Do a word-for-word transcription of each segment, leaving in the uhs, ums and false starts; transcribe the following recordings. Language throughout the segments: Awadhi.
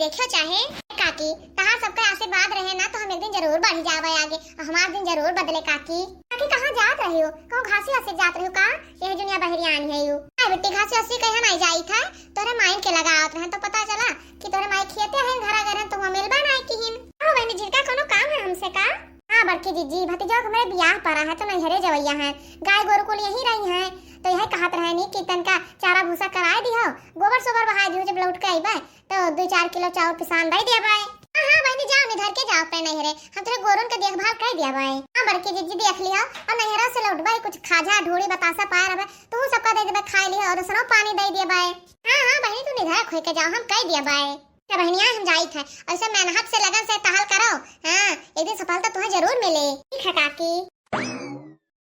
देखियो चाहे काकी, तहार सबके आशीर्वाद रहे ना तो हम एक दिन जरूर बढ़ी जाबे आगे, और हमार दिन जरूर बदले काकी। काकी कहाँ जात रही हो? कहूँ घासी वासी जात रही हो का? यही दुनिया बहरियान है यू। अरे बिट्टी, घासी वासी कहीं नहीं जाई था, तोहरे माइन के लगा आवत रहे तो पता चला कि तोहरे माई खेते हैं, घर आ गए तो वहाँ मिलबा नहीं किहिन। कहो बहनी, जिनका कोनो काम है हमसे का? हाँ बड़की जीजी, भतीजवा के हमरे बियाह पड़ा है तो नैहरे जवैया है, गाय गोरू कुल यहीं रही हैं, तो यही कहत रहे नी कि तनका चारा भूसा कराए दिहो, गोबर सोबर बहाए दिहो, जब लौट के अइबे तो दो चार किलो चाउर पिसान दे दिया बाय। हाँ हाँ बहनी, जाओ नी धर के जाओ अपने नैहरे, हम तोहरे गोरुन के देखभाल कर दिया बाय। हाँ बड़की जीजी देख लियो, और नैहरा से लौटबे कुछ खाजा ढूढ़ी बतासा पाए रहबे, तू सबका दे देबे खाए लियो, और दूसरो पानी दे दिया बाय। हाँ हाँ बहनी, तू निधरक होके जाओ, हम कह दिया बाय। अच्छा बहनिया, हम जाइत है, ऐसे मेहनत से लगन से टहल करो। हाँ, एक दिन सफलता तुम्हें जरूर मिले। ठीक है काकी।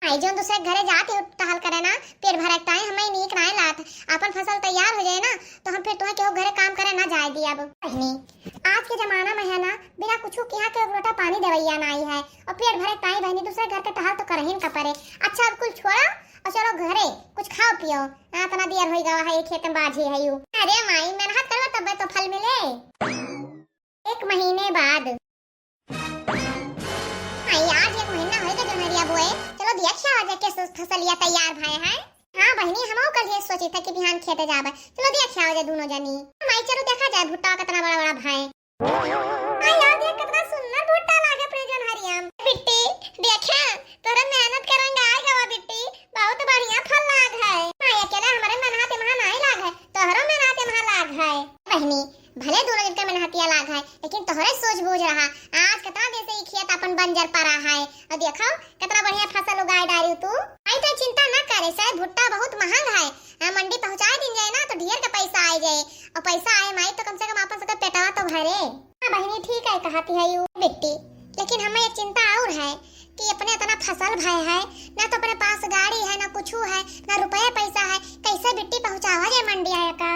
आई जोन दूसरे के घरे जात हो टहल करे ना, पेट भरे के ताई हमें नीक नाय लात। आपन फसल तैयार हो जाए ना, तो हम फिर तुम्हें केहू घरे काम करे ना जाए दियब। बहनी, आज के जमाना में है ना, बिना कुछ किहा के एक लोटा पानी देवैया नाई है, और पेट भरे के ताई बहनी दूसरे घर के टहल तो करहिन का परे। अच्छा अब कुल छोड़ो, और चलो घरे कुछ खाओ पियो। हाँ, इतना देर होई गवा है, ये खेत में बाझी है यू। अरे माई, मेहनत करबे तबे तो फल मिले। एक महीने बाद। माई, आज एक महीना होई गए जोनहरिया बोए। चलो देखिया हो जाए के सु-, फसलिया तैयार भए है। हाँ बहनी, हमहू कल ये सोची था कि बिहान खेते जाबे। चलो देखिया हो जाए दोनों जनी। माई, चलो देखा जाए भुट्टा कितना बड़ा बड़ा भए। हाँ यार, देख कितना सुंदर भुट्टा लागे अपने जोनहरिया में। बिट्टी, देखा, तोरे मेहनत के रंग आ गवा बिट्टी, बहुत बढ़िया फल लाग है। हाँ, अकेले हमरे मेहनत एमहा नाई लाग है, तोहरो मेहनत एमहा लाग है। बहनी, भले दोनों जन के मेहनतिया लाग है, लेकिन तोहरे सूझबूझ रहा। आज कितना दिन से ई खेत अपन बंजर पड़ा है, और देखो कितना बढ़िया फसल उगाए डारी तू। आई तो चिंता ना करे, शायद भुट्टा बहुत महंग है, हाँ, मंडी पहुँचाए दिन जाए ना तो ढेर के पैसा आए जाए, और पैसा आए माई तो कम से कम अपन सबके पेटवा तो भरे। हाँ बहिनी, ठीक है कहती है यू बिट्टी, लेकिन हमें एक चिंता और है कि अपने इतना फसल भय है, ना तो अपने पास गाड़ी है, ना कुछ है, ना रुपया पैसा है, कैसे बिट्टी पहुँचावा जाए मंडी आया का?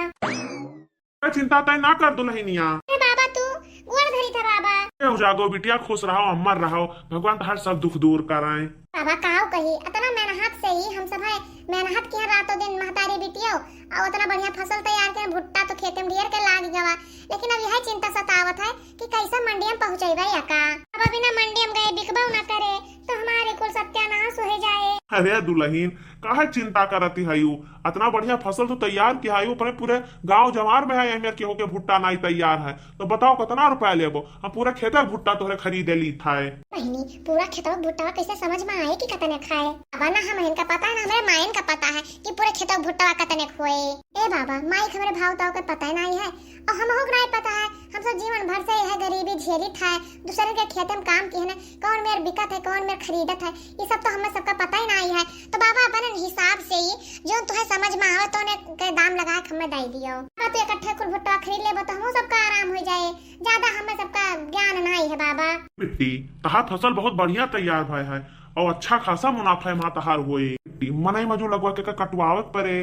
ए, चिंता तय ना कर दुलहिनिया। ए बाबा, तू गोड़ धरी था बाबा। ए, हो जागो बिटिया, खुश रहो, अमर रहो, भगवान तहार सब दुख दूर कराए। बाबा, काव कही, इतना मेहनत से ही हम सब है, मेहनत किया रातों दिन महतारी बिटियो, और उतना बढ़िया फसल तैयार किया, भुट्टा तो खेते में ढेर के लाग गवा, लेकिन अब यह चिंता सतावत है कि कैसे मंडिया में पहुँचेबे या का। अब बिना मंडिया में गए बिकबो ना करे, तो हमारे कुल सत्यानाश हो जाए। अरे दुलहिन, काहे चिंता करती है यू? इतना बढ़िया फसल तो तैयार किया है यू, अपने पूरे गांव जवार में है, एहमेर केहू के भुट्टा नाई तैयार है, तो बताओ कितना रुपया लेबो? हम पूरा खेते भुट्टा तोहरे खरीदे ली था। बहिनी, पूरा खेतवा भुट्टा कैसे समझ में आए कि कतने खाए? बाबा ना हम इनका पता है, ना हमरे मायन का पता है कि पूरे खेतवा भुट्टा कतने खोए। ए बाबा, माई के हमरे भाव ताव के पता ही नहीं है, और हमहू के नहीं पता है। हम सब जीवन भर से यह गरीबी झेलित है, दूसरे के खेते में काम किए ना, कौन मेर बिकत है, कौन मेर खरीदत है, ये सब तो हमें सबका पता ही नहीं है। तो बाबा, अपन हिसाब से ही जो तुहे समझ में आवे, तो उन्हें के दाम लगा के हमें दे दियो। बाबा, तू इकट्ठे कुल भुट्टा खरीद लेबो, तो हमहू सबका आराम हो जाए, ज्यादा हमें सबका ज्ञान नहीं है बाबा। बिट्टी, तहार फसल बहुत बढ़िया तैयार भय है, और अच्छा खासा मुनाफा एमा तहार होए। बिट्टी, मनई मजूर लगवा के का कटवावे के परे,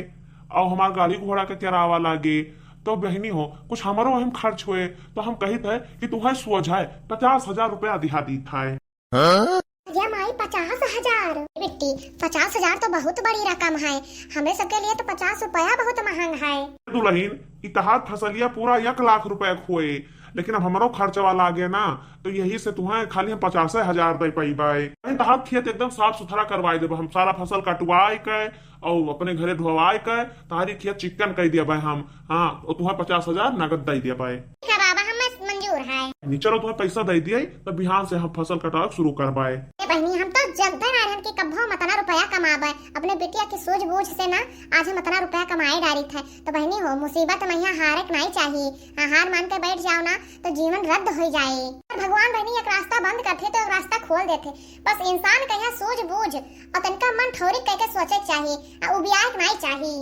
और हमार गाड़ी घोड़ा के किरावा लागे, तो बहिनी हो, कुछ हमरो वही में खर्च होए, तो हम कहित है कि तुहे सोझाए पचास हजार रुपया दिहा दीत है। हाँ? या माई, पचास हजार? बिट्टी, पचास हजार तो बहुत बड़ी रकम है, हमरे सबके लिए तो पचास रुपया बहुत महंग है। दुलहिन, ई तहार फसलिया पूरा एक लाख रुपया खोए, लेकिन अब हमरो खर्चवा लागे ना, तो यही से तुहे खाली हम पचासे हजार दे पइबे। अरे, तहार खेत एकदम साफ सुथरा करवाई देबे हम, सारा फसल कटवाए के और अपने घरे ढोवाए के तहारी खेत चिक्कन कर दिया भाई हम। हाँ, और तुहे पचास हजार नगद दे दिया भाई। ठीक है बाबा, हमें मंजूर है। नहीं, चलो, तुहे पैसा दे दिया, तो बिहान से हम फसल कटावे शुरू करवाए। ए बहिनी, हम तो जनते ना रहन कि कब्बो हम इतना रुपया कमाबे। अपने बिटिया की सूझबूझ से ना आज हम इतना रुपया कमाए डारित है। तो बहिनी हो, मुसीबत में यहाँ हारे के नहीं चाहिए। हाँ, हार मान के बैठ जाओ ना, तो जीवन रद्द हो जाए। पर भगवान बहिनी एक रास्ता बंद करते तो एक रास्ता खोल देते। बस इंसान के यहाँ सूझबूझ और तनका मन ठौरी कह के सोचे के चाहिए, आ उबियाए के नहीं चाहिए।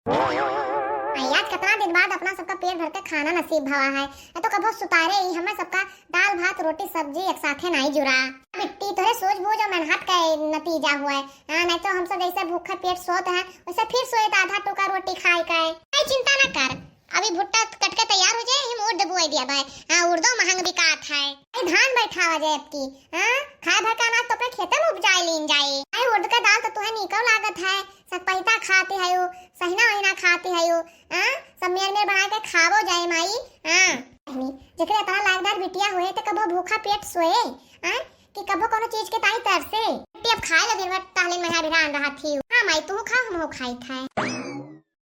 आ, आज कितना दिन बाद अपना सबका पेट भर के खाना नसीब भवा है। नहीं तो कबो सुतारे ही हमें सबका दाल भात रोटी सब्जी एक साथे नहीं जुड़ा। बिट्टी, तोरे सूझबूझ और मेहनत का नतीजा हुआ है। हाँ, नहीं तो हम सब जैसे भूखे पेट सोत हैं, वैसे फिर सोए तो आधा टुका रोटी खाए का है। नहीं, चिंता ना कर, अभी भुट्टा कट के तैयार हो जाए, हम उर्द बुआई दिया भाई। हाँ, उर्दो महंग बिकात है। अरे धान बैठावा जाए अब की, हाँ, खाए भर का अनाज तो अपने खेते में उपजाए लीन जाए। अरे उर्द का दाल तो तुहे नीको लागत है, सकपहिता खाती है यू, सहिना वहिना खाती है यू, हाँ, सब मेर मेर बना के खावो जाए माई। हाँ, बहनी, जेकरे इतना लायकदार बिटिया होए तो कबो भूखा पेट सोए, हाँ, कि कबो कोनो चीज के ताई तरसे। बेटी अब खाए लो दिन भर टहलिन में बिरान रहा थी। हाँ माई, तू खा, हम खाई था।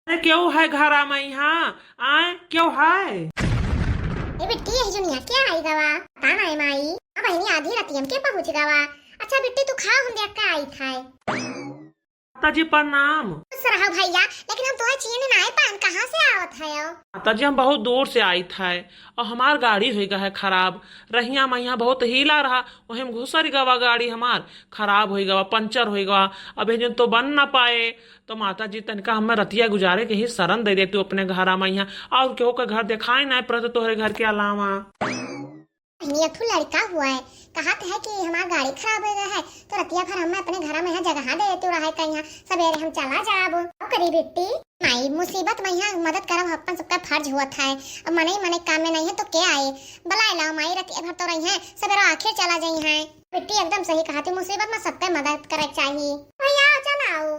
अरे, केहू है घरा में यहाँ? आए, केहू है? ए बिट्टी, यही जुनिया के आई गवा? पता नहीं माई। अब बहनी आधी रतियम के पहुँच गवा। अच्छा बिट्टी, तू खा, हम देख के आई था। माता जी प्रणाम। खुश रहो भैया, लेकिन हम तोहे चीन नाय पान, कहाँ से आवत है हो? माता जी, हम बहुत दूर से आई था और हमार गाड़ी हो गया है खराब। रहिया में यहाँ बहुत हीला रहा, वही में घुसर गवा गाड़ी हमार, खराब हो गवा, पंचर हो गवा। अब ये तो बन ना पाए, तो माता जी तनिका हमें रतिया गुजारे के ही शरण दे दे तू अपने घरा में यहाँ, और केहू का घर दिखाई ना पड़त तोहरे घर के अलावा। बहनी, एक ठो लड़का हुआ है, कहत है कि हमार गाड़ी खराब हो गया है, तो रतिया भर हमें अपने घरा में यहाँ जगह दे तू रहे का, यहाँ सवेरे हम चला जाब। का करी बिट्टी? माई, मुसीबत में यहाँ मदद करब अपन सबका फर्ज हुआ था। अब मनई मनई काम में नहीं है तो के आए? बुलाए लाओ माई, रतिया भर तो रही है, सवेरे आखिर चला जाई है। बिट्टी एकदम सही कहा थी, मुसीबत में सबका मदद करे चाहिए। भैया आओ, चल आओ।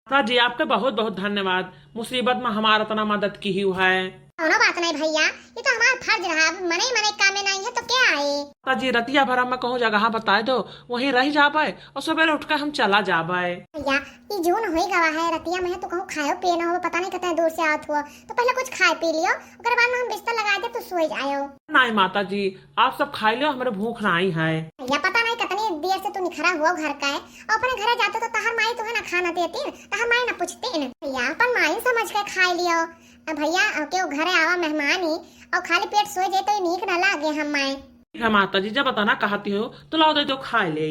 माता जी, आपके बहुत बहुत धन्यवाद, मुसीबत में हमार इतना मदद की हुआ है। कोनो बात नहीं भैया, ये तो हमार फर्ज रहा, अब मनई मनई काम में नहीं है तो के आए? माता जी, रतिया भर में कहूँ जगह बताए दो, वहीं रह जाबे और सवेरे उठ के हम चला जाबे। भैया, ये जून हो ही गवा है, रतिया में है तो कहूँ खायो पिए ना हो, पता नहीं कितने दूर से आवत हुआ, तो पहले कुछ खाए पी लियो, ओकरे बाद में हम बिस्तर लगा दे, तू सोई जायो। नहीं माता जी, आप सब खाई लो, हमरे भूख नाई है। भैया, पता नहीं कितनी देर से तू निखरा हुआ घर का है, और अपने घरे जाते तो तहर माई तुहे ना खाना देती, तहर माई ना पूछती। भैया, अपन माई समझ के खाई लियो। अब भैया, अब केहू घरे आवा मेहमान ही, और खाली पेट सोए जाए तो ये नीक ना लागे हम माई। ठीक है माता जी, जब इतना कहती हो तो लाओ दे दो, खा ले।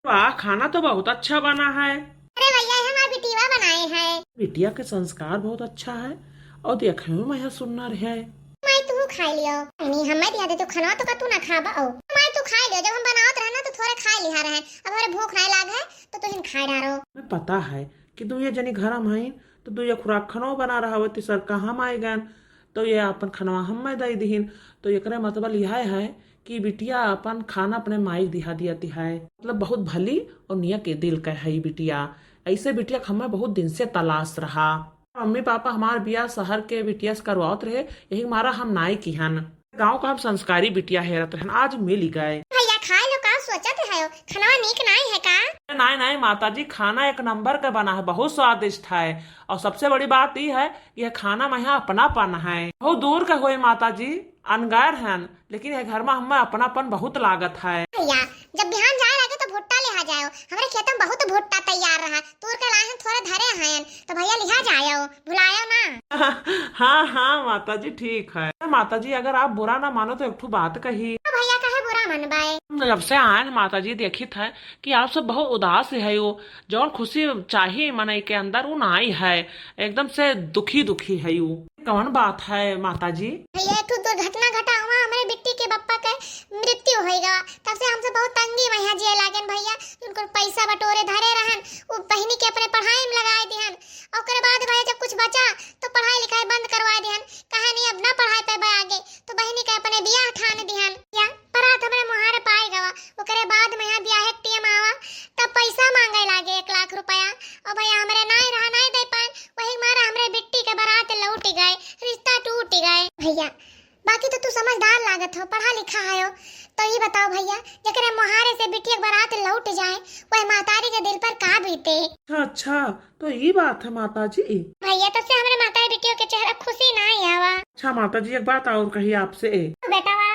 वाह, खाना तो बहुत अच्छा बना है। अरे भैया, ये हमार बिटिया बनाए है। बिटिया के संस्कार बहुत अच्छा है और देखे में मया सुन्नर है। माई, तू खाई लियो। नहीं, हमें दिया दे तू खाना, तो का तू ना खाबा? ओ माई, तू खाई लियो, जब हम बनावत रहे ना तो थोड़े खाई लिहा रहे, अब हमारे भूख नहीं लाग है तो तू हिन खाई डारो। मैं पता है कि दुइये जनी घर में हईन तो दुइये खुराक खानो बना रहा होती, सर कहाँ हम आए गन, तो ये अपन खनवा हमें दे दिहिन। तो एकरे मतलब यह है कि बिटिया अपन खाना अपने माई दिहा दिया तिहाए, मतलब बहुत भली और निया के दिल के है बिटिया। ऐसे बिटिया के हमें बहुत दिन से तलाश रहा। मम्मी पापा हमार बियाह शहर के बिटिया से करवावत रहे, यही मारा हम नाई किहन। गाँव का हम संस्कारी बिटिया हेरत रहन, आज मिल गए। भैया खाए लो, का सोचत है? खनवा नीक नाई है का? नाई नाई माता जी, खाना एक नंबर का बना है, बहुत स्वादिष्ट है। और सबसे बड़ी बात यह है कि यह खाना में यहाँ अपनापन है। बहुत दूर का हुए माता जी, अनगर हन, लेकिन यह घर में हमें अपनापन बहुत लागत है। भैया, जब बिहान जाए लगे तो भुट्टा ले आ जाओ, हमरे खेत में बहुत भुट्टा तैयार रहा, तूर के लाए हैं, थोड़े धरे हैं, तो भैया लिहा जाओ, भुलायो ना। हाँ हाँ माता जी, ठीक है। माता जी, अगर आप बुरा ना मानो तो एक ठो बात कही। हाँ भैया, काहे बुरा मनबाए? हम जब से आए हैं माता जी, देखित है कि आप सब बहुत उदास है हो, जौन खुशी चाहिए मनई के अंदर वो नाई है, एकदम से दुखी दुखी है वो। कौन बात है माता जी? भैया, एक ठो दुर्घटना घटा हुआ, हमरे बिट्टी के बप्पा के मृत्यु हो गवा, तब से हमसे बहुत तंगी में यहाँ जिए लागन भैया। उनको पैसा बटोरे धरे रहन, वो बहिनी के अपने पढ़ाई में लगाए दिहन। ओकरे बाद भैया जब कुछ बचा तो पढ़ाई लिखाई बंद करवा दिहन, कहानी अब ना पढ़ाई पे आगे, तो बहिनी के अपने बियाह ठान दिहन। या बारात हमरे मुहारे पाए गवा, ओकरे बाद में यहाँ बियाह के टीम आवा, तब पैसा मांगे लागे एक लाख रुपया। और भैया हमरे नाई रहा, नाई दे पाए, वही मारा हमरे बिट्टी के बारात लौट गए, रिश्ता टूट गए। भैया, बाकी तो तू समझदार लागत हो, पढ़ा लिखा है हो, तो ये बताओ भैया, जेकरे मुहारे से बिटिया के बारात लौट जाए, वह महतारी के दिल पर का बीते? अच्छा अच्छा, तो ये बात है माता जी। भैया, तब से हमरे महतारी बिटियों के चेहरा खुशी ना आवा। अच्छा माता जी, एक बात और कही आपसे। बेटा वा।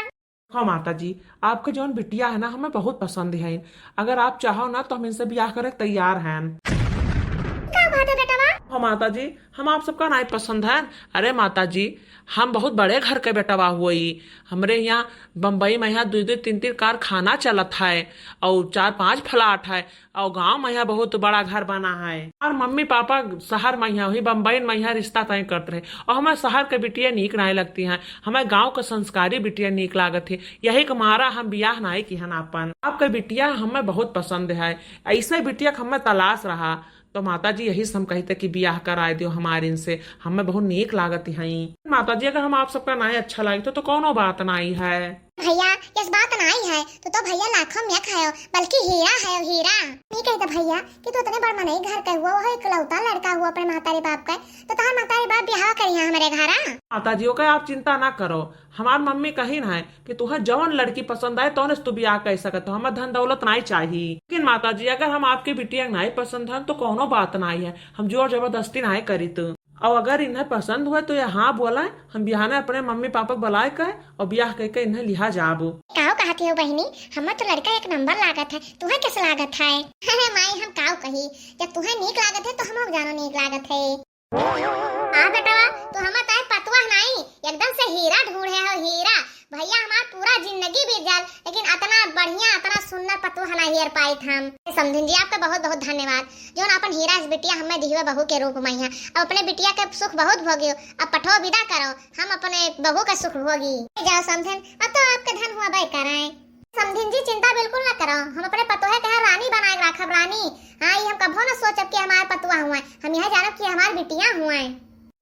हाँ माता जी, आपके जौन बिटिया है ना, हमें बहुत पसंद है। अगर आप चाहो ना तो हम इनसे ब्याह करे तैयार हैं। का बात है बेटा वा? हाँ माता जी, हम आप सबका नाई पसंद है। अरे माता जी, हम बहुत बड़े घर के बेटवा हुई। हमरे यहाँ बम्बई में यहाँ दो दो तीन तीन कारखाना चलत है और चार पांच फ्लैट है और गांव में यहाँ बहुत बड़ा घर बना है। और मम्मी पापा शहर में यहाँ हुई, बम्बई में यहाँ रिश्ता तय करते रहे और हमें शहर के बिटिया नीक नाई लगती हैं, हमें गांव के संस्कारी बिटिया नीक लागत है। यही के मारा हम बियाह नाई किहन आपन। आपके बिटिया हमें बहुत पसंद है, ऐसे बिटिया के हमें तलाश रहा। तो माता जी, यही से हम कहित है कि बियाह कराए दियो हमार इनसे, हमें बहुत नीक लागत हई। माता जी, अगर हम आप सबका नाई अच्छा लागित है तो कौनो बात नाई है। भैया, यस बात नाई है, तू तो भैया लाखों में एक है, बल्कि हीरा है, हीरा। नहीं कहित भैया कि तू इतने बड़ मनई घर के हुआ, वो इकलौता लड़का हुआ अपने महतारी बाप के, तो तहार महतारी बाप बियाह करिया हमरे घरा। माता जी, ओके आप चिंता ना करो, हमार मम्मी कहिन है कि तुहे जवन लड़की पसंद आए तौने से तू बियाह कर सकत हो, हमें धन दौलत नाई चाही। लेकिन माता जी, अगर हम आपके बिटिया के नाई पसंद हन तो कौनो बात नाई है, हम जोर जबरदस्ती नाई करीत। और अगर इन्हें पसंद हुए तो ये हाँ बोलें, हम बिहाने अपने मम्मी पापा के बुलाए के और बियाह करके इन्हें लिहा जाबो। काव कहत हो बहिनी, हमें तो लड़का एक नंबर लागत है, तुहे कैसे लागत है? अरे माई, हम काव कही, जब तुहे नीक लागत है तो हम जानो नीक लागत है। आ बेटवा, तू हमें ताए पतुआ नाई, एकदम से हीरा ढूंढे हो, हीरा। भैया, हमार पूरा जिंदगी बीत जाल, लेकिन अतना बढ़िया, अतना सुंदर पतुआ ना हेर पाइत हम। समधिन जी, आपका बहुत बहुत धन्यवाद, जौन आपन हीरा इस बिटिया हमें दिहवे बहू के रूप में है। अब अपने बिटिया के सुख बहुत भोगियो, अब पठो विदा करो, हम अपने बहू के सुख भोगी। जाओ समधिन, अब तो आपके धन हुआ बे कराए। समधिन जी, चिंता बिल्कुल ना करो, हम अपने पतोहे के यहाँ रानी बनाए के राखब, रानी। हाँ, ये हम कभो ना सोचब कि हमार पतुआ हुआ, हम यह जानब कि हमार बिटिया हुआ।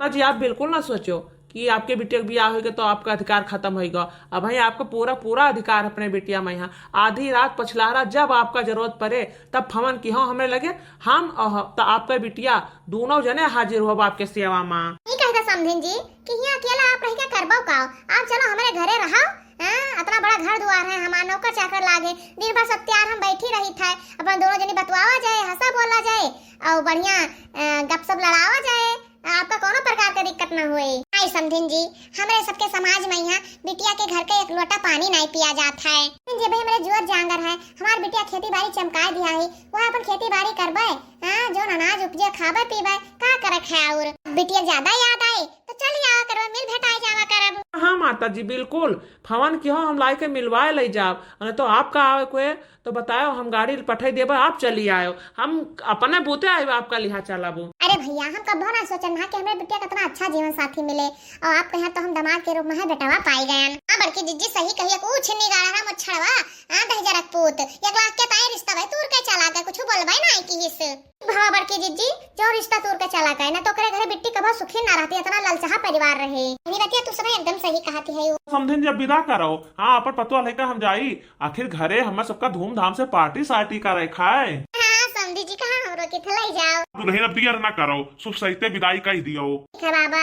ना जी, आप बिल्कुल ना सोचो कि आपके बिटिया के बियाह होइगा तो आपका अधिकार खत्म होइगा। अब है आपका पूरा, पूरा अधिकार अपने बिटिया में यहाँ। आधी रात पछलहरा जब आपका जरूरत पड़े तब फोन किहो हमरे लगे, हम और तो आपका बिटिया दोनों जने हाजिर होब आपके सेवा में। ई कहे था समधिन जी कि यहाँ अकेला आप रह के करबो का? आप चलो हमरे घरे रहो। हाँ, अतना बड़ा घर दुआर है, हमार नौकर चाकर लागे, दिन भर सब तैयार हम बैठी रही था, अपन दोनों जनी बतुआवा जाए, हंसा बोला जाए और बढ़िया, अ, गपशप लड़ावा जाए, आपका कोनो प्रकार का दिक्कत ना होए। आई समधिन जी, हमरे सबके समाज में यहाँ बिटिया के घर के एक लोटा पानी नाई पिया जात है। जी भाई, हमरे जुअर जांगर है, हमार बिटिया खेती बाड़ी चमकाए दिया है, वह अपन खेती बाड़ी करबे, हाँ, जौन अनाज उपजे खाबे पीबे, का करे खाए और बिटिया ज्यादा याद आए तो चल आवा करबे, मिल भेटाए जावा करब। हाँ माता जी, बिल्कुल, फोन किहो हम लाए के मिलवाए ले जाब, अने तो आपका आवे कोई तो बताओ, हम गाड़ी पठाई देबे, आप चली आयो, हम अपने बूते आयो, आपका लिहा चलाबो। अरे भैया, हम कभो ना सोचन रहा कि हमरे बिटिया कितना अच्छा जीवन साथी मिले और आपके यहाँ तो हम दामाद के रूप में है बेटवा पाई गयन। हाँ बड़की जिज्जी सही कही, एक ऊ छिन्नी गाड़ा ना मोछड़वा, हाँ दहिजरक पूत, एक लाख के ताई रिश्ता भाई तूर के चला गए, कुछ बोलबे ना आई किहिस। भवा बड़की जिज्जी, जो रिश्ता तूर के चला गए ना तो ओकरे घरे बिट्टी कभो सुखी ना रहती, इतना ललचहा परिवार रहे। ये बतिया तू सब एकदम सही कहती है। समधिन जी अब विदा करो, हाँ अपन पतुआ लेकर हम जाई, आखिर घरे हमर सबका धूमधाम से पार्टी सार्टी करे खाए। हाँ, समधी जी कहाँ हमरो के थलाई जाओ। दुल्हन अब दियर ना करो, शुभ सहिते विदाई कह दियो। ठीक है बाबा।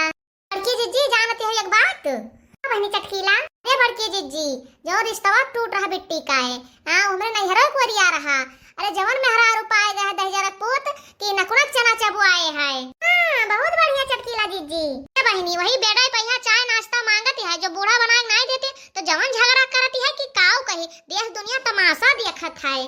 बड़की जिज्जी जानती हो एक बात? हाँ बहनी चटकीला, रे बड़की जिज्जी, जो रिश्तवा टूट रहा बिट्टी का है, हाँ, उमरे नैहरो कोरिया रहा। अरे जवन मेहरारू पाए गए दहिजरक पूत की नकुनक चना चबुआए है। हाँ, बहुत बढ़िया चटकीला जिज्जी। ए बहनी, वही बेड़ा पे यहाँ चाय नाश्ता मांगत है, जो बूढ़ा बनाए के नाई देते, तो जवन झगड़ा करत है कि काऊ कही, देश दुनिया तमाशा देखत है।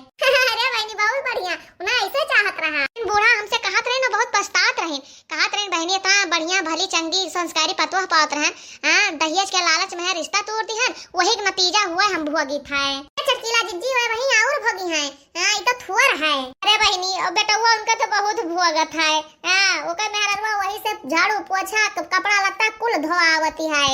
अरे बहनी, बहुत बढ़िया, उन्हें ऐसे चाहत रहा। बूढ़ा हमसे कहत रहे ना, बहुत पछतात रहे, कहत रहे, "बहनी, इतना बढ़िया, भली, चंगी, संस्कारी पतोह पावत रहन, हाँ, दहेज के लालच में है रिश्ता तोड़ दिहन, वही के नतीजा हुआ हम भोगित है।" चटकीला जिज्जी हुए वही और भोगी हैं, हाँ, ई तो थुअर है। अरे बहनी, ओ बेटवा उनका तो बहुत भोगत है, हाँ, ओकर मेहररुआ वही से झाड़ू पोछा, क-, कपड़ा लत्ता कुल धोआवती है।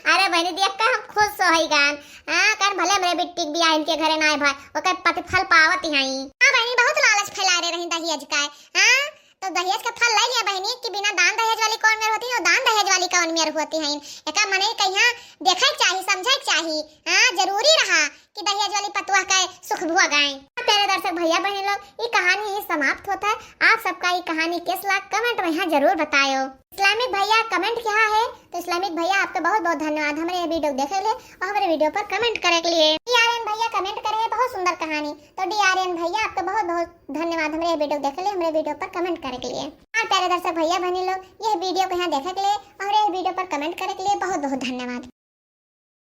अरे बहनी, देख के हम खुश होई गान। हाँ, कान भले हमरे बिट्टी के बियाह इनके घरे नाय भाई, ओकर प्रतिफल पावत ही हई। हाँ बहनी, बहुत लालच फैला रहे रही दहेज का। हाँ, तो दहेज का फल ले लिया बहनी कि बिना दान दहेज वाली कौन मेर होती है, और दान दहेज वाली कौन मेर होती है। एका मने कहिया देखे के चाही, समझे के चाही। हाँ, जरूरी रहा कि दहेज वाली पतुआ का सुख भोग आए। प्यारे दर्शक भैया बहन लोग, ये कहानी यही समाप्त होता है। आप सबका ये कहानी कैस लाग, comment में यहाँ जरूर बतायो। इस्लामिक भैया comment किया है, तो इस्लामिक भैया आपका बहुत बहुत धन्यवाद हमारे ये video देखे ले और हमारे video पर comment करे के लिए। डी आर एन भैया comment करे है, बहुत सुंदर कहानी। तो डी आर एन भैया आपका बहुत बहुत धन्यवाद हमारे ये video देखे ले, हमारे video पर comment करे के लिए। हाँ प्यारे दर्शक भैया बहनी लोग, यह video को यहाँ देखे के लिए और ये video पर comment करे के लिए बहुत बहुत धन्यवाद।